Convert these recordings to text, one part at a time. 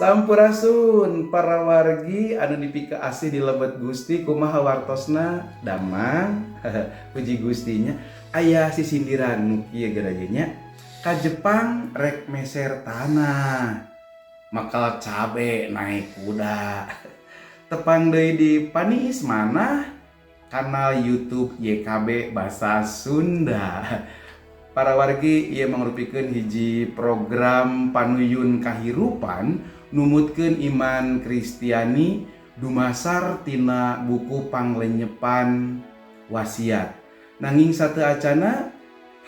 Sampurasun para wargi anu dipikaasih di lebet Gusti. Kumaha wartosna, damang? Puji Gustinya. Aya sisindiran nu kieu nya, ka Jepang rek meser tanah, makal cabe naik kuda. Tepang deui di Paniis Manah, kanal YouTube YKB Bahasa Sunda. Para wargi, ieu mangrupikeun hiji program panuyun kahirupan numutkeun iman Kristiani dumasar tina buku Panglenyepan Wasiat. Nanging sateuacana,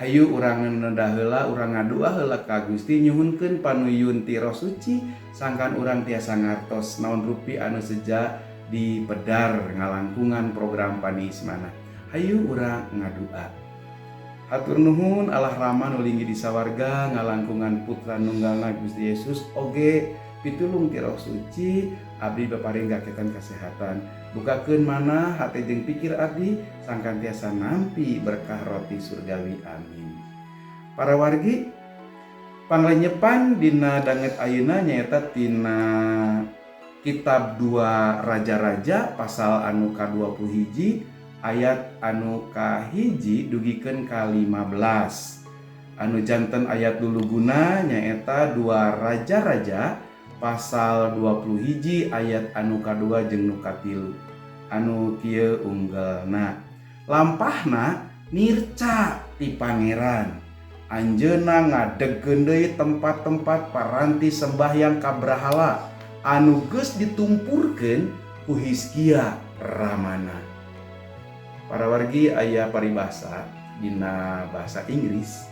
hayu urang nedah heula, urang ngadua heula ka Gusti, nyuhunkeun panuyun ti Roh Suci sangkan urang tiasa ngartos naon rupi anu seja dipedar ngalangkungan program Paniis Manah. Hayu urang ngadua. Hatur nuhun, Allah Rama nu linggih di sawarga, ngalangkungan Putra nunggalna Gusti Yesus oge pitulung ti Roh Suci, abdi paparing kaketan kesehatan. Bukakeun manah, hate jeung pikir abdi sangkan tiasa nampi berkah roti surgawi. Amin. Para wargi, panglenyepan dina danget ayeuna nyaeta tina kitab Dua Raja-Raja pasal anu ka-20 hiji, ayat anu kahiji dugikeun ka 15. Anu janten ayat luluguna nyaeta Dua Raja-Raja pasal 20 hiji ayat anu kadua jeung nu katilu, anu kieu unggelna: "Lampahna nirca ti Pangeran. Anjeunna ngadegkeun deui tempat-tempat paranti sembahyang ka brahala anu geus ditumpurkeun ku Hizkia, ramana." Para wargi, aya paribasa dina bahasa Inggris,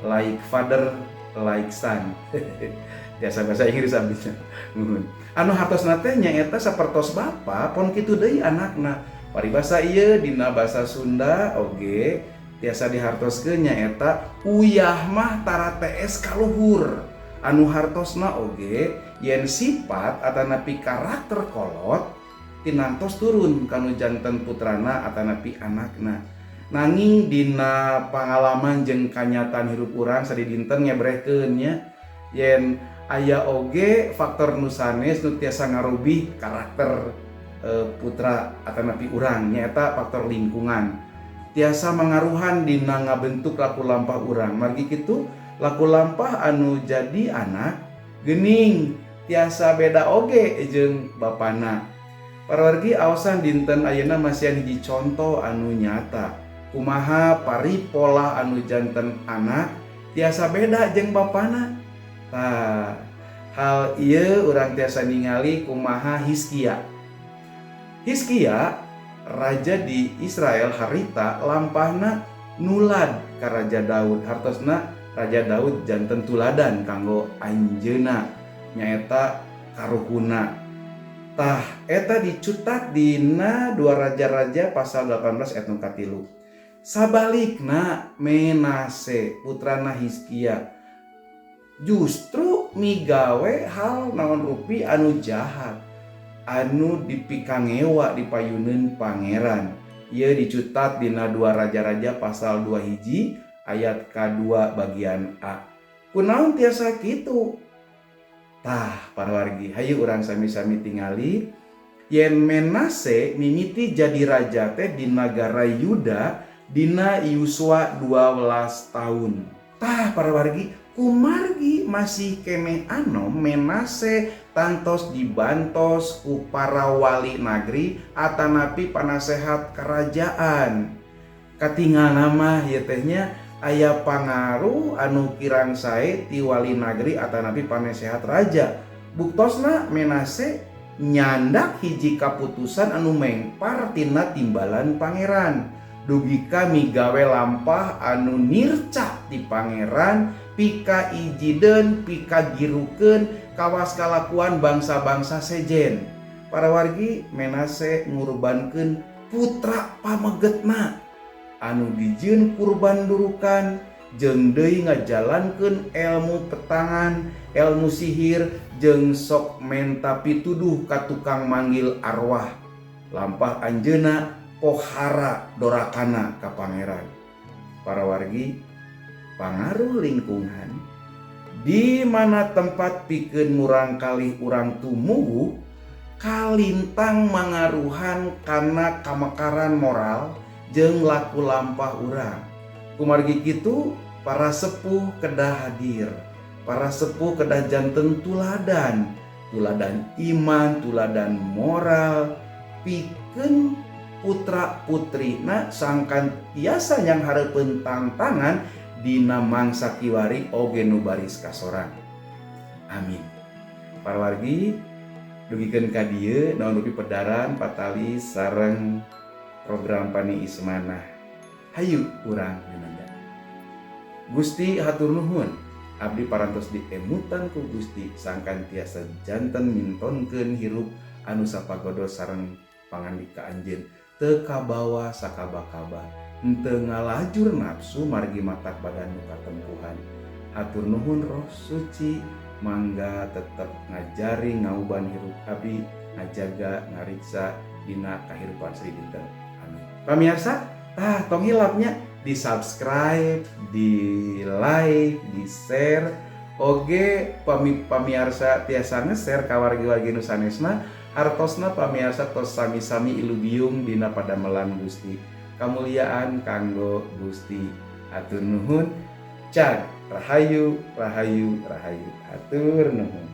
"like father, like son". Biasa bahasa Inggris abisnya. Anu hartosna teh nyaeta sapertos bapa pon kitu deui anakna. Paribasa ieu dina bahasa Sunda oge tiasa dihartoskeun, nyaeta uyah mah tara tees ka luhur. Anu hartosna oge yen sifat atanapi karakter kolot tinantos turun kanu janten putrana atanapi anakna. Nanging dina pengalaman jeung kanyataan hirup urang sadidinten ngebrehkeun nya yen aya oge faktor nu sanes nu tiasa ngarubih karakter putra atanapi urang, nyaeta faktor lingkungan tiasa mangaruhan dina ngabentuk laku lampah urang. Margi kitu, laku lampah anu jadi anak gening tiasa beda oge jeung bapana. Para wargi, aosan dinten ayeuna masihan hiji contoh anu nyata kumaha paripola anu janten anak tiasa beda jeung bapana. Tah, hal ieu urang tiasa ningali kumaha Hizkia. Hizkia raja di Israel harita lampahna nulad ka Raja Daud. Hartosna Raja Daud janten tuladan kanggo anjeuna, nyaeta karuhuna. Tah, eta dicutat dina Dua Raja-Raja pasal 18 ayat nu katilu. Sabalikna, Menase putrana Hizkia justru migawe hal naon rupi anu jahat anu dipikangewa dipayuneun Pangeran. Ieu dicutat dina Dua Raja-Raja pasal 2 hiji ayat K2 bagian A. Kunaon tiasa kitu? Tah, para wargi, hayu urang sami-sami tingali yen Menase mimiti jadi raja teh di nagara Yuda dina yuswa 12 tahun. Tah, para wargi, kumargi masih keneh anom, Menase tantos dibantos ku para wali nagri atanapi panasehat kerajaan. Katingal nama ieu teh nya aya pangaruh anu kirang sae ti wali nagri atanapi panasehat raja. Buktosna Menase nyandak hiji kaputusan anu mengpar tina timbalan Pangeran, dugika migawe lampah anu nirca ti Pangeran, pika ijideun, pika girukeun kawas kalakuan bangsa-bangsa sejen. Para wargi, Menase ngurbankeun putra pamegetna anu dijieun kurban durukan, jeung deui ngajalankeun ilmu petangan, ilmu sihir, jeung sok menta pituduh ka tukang manggil arwah. Lampah anjeuna pohara dorakana ka Pangeran. Para wargi, pangaruh lingkungan Di mana tempat pikeun murangkalih urang tumuwuh kalintang mangaruhan kana kamekaran moral jeung laku lampah urang. Kumargi kitu para sepuh kedah hadir, para sepuh kedah janten tuladan, tuladan iman, tuladan moral pikeun putra putrina sangkan tiasa nyanghareupeun tantangan dina mangsa kiwari oge nu baris kasorang. Amin. Para wargi, dugikeun ka dieu naon rupi pedaran patali sareng program Pani Ismanah. Hayu urang nyunda. Gusti, hatur nuhun, abdi parantos diemutan ku Gusti sangkan tiasa janten mintonkeun hirup anu sapagodos sareng pangandika anjeun, teu kabawa sakaba-kaba, henteu ngalajur nafsu margi matak badan nu katempuhan. Hatur nuhun, Roh Suci, mangga tetep ngajari, ngauban hirup abdi, ngajaga, ngariksa dina kahirupan sadinten. Amin. Pamiarsa, tah, tong hilap nya di subscribe, di like, di share oge. Pami pamiarsa tiasa nge-share ka wargi-wargi nu sanesna, hartosna pamiarsa tos sami-sami ilubiung dina padamelan Gusti. Kamuliaan kanggo Gusti. Hatur nuhun. Cag, rahayu, rahayu, rahayu. Hatur nuhun.